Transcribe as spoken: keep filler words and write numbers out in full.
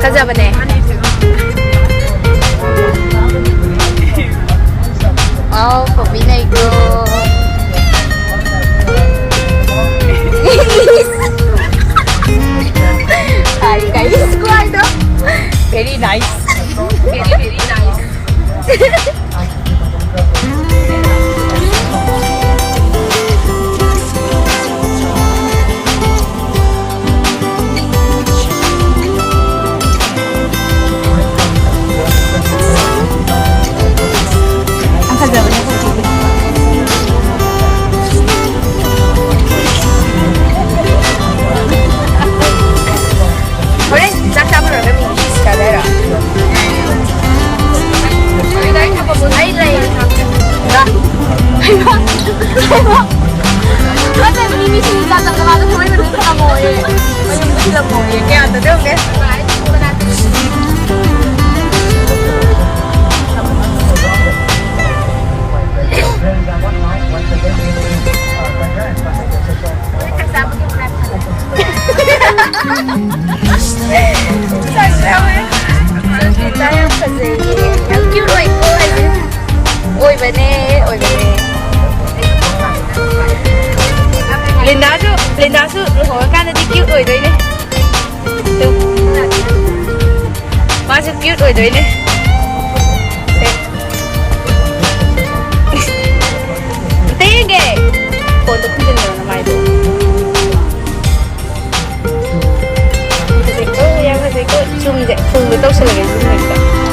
ꯐꯖꯕꯅꯦ꯫ Wow, ꯀꯣꯕꯤ ꯂꯩꯀꯣ꯫ Hi guys, ꯀ꯭ꯋꯥꯏꯗꯣ꯫ Very nice. Very, very nice. ꯍꯣꯔꯦꯟ ꯆꯥꯛ ꯆꯥꯕ ꯂꯣꯏꯔꯒ ꯃꯤꯃꯤ ꯁꯤꯡꯖꯨ ꯆꯥꯖꯔꯣ? ꯑꯩ ꯂꯩ꯫ ꯉꯥ꯫ ꯍꯩꯃꯥ꯫ ꯍꯩꯃꯥ꯫ ꯅꯠꯇꯦ, ꯃꯤꯃꯤ ꯁꯤꯡꯖꯨ ꯆꯥ ꯆꯠꯄꯗ ꯃꯥꯗꯣ ꯊꯃꯣꯏ ꯃꯅꯨꯡ ꯊꯝꯃꯣꯏꯌꯦ꯫ ꯃꯌꯨꯝꯗ ꯊꯤꯜꯂꯝꯃꯣꯏꯌꯦ꯫ ꯀꯌꯥꯗ ꯂꯧꯒꯦ? ꯆꯥꯛ ꯆꯥꯕ ꯌꯥꯝ ꯐꯖꯩꯌꯦ꯫ ꯌꯥꯝ cute ꯑꯣꯏꯀꯣ ꯑꯩꯁꯦ꯫ ꯑꯣꯏꯕꯅꯦ, ꯑꯣꯏꯕꯅꯦ꯫ ꯂꯤꯟꯗꯥꯁꯨ, ꯂꯤꯟꯗꯥꯁꯨ ꯂꯨꯍꯣꯡꯉꯀꯥꯟꯗꯗꯤ cute ꯑꯣꯏꯗꯣꯏꯅꯦ꯫ ꯑꯗꯨꯝ꯫ ꯃꯥꯁꯨ cute ꯑꯣꯏꯗꯣꯏꯅꯦ꯫ ꯁꯦ꯫ ꯑꯝꯇ ꯌꯦꯡꯒꯦ꯫ ꯐꯣꯟꯗꯣ ꯈꯨꯝꯖꯤꯟꯒꯅꯣ ꯅꯃꯥꯏꯗꯣ꯫ ꯐꯨꯜꯗ ꯇꯧꯁꯜꯂꯒꯦ ꯁꯤ ꯍꯦꯛꯇ꯫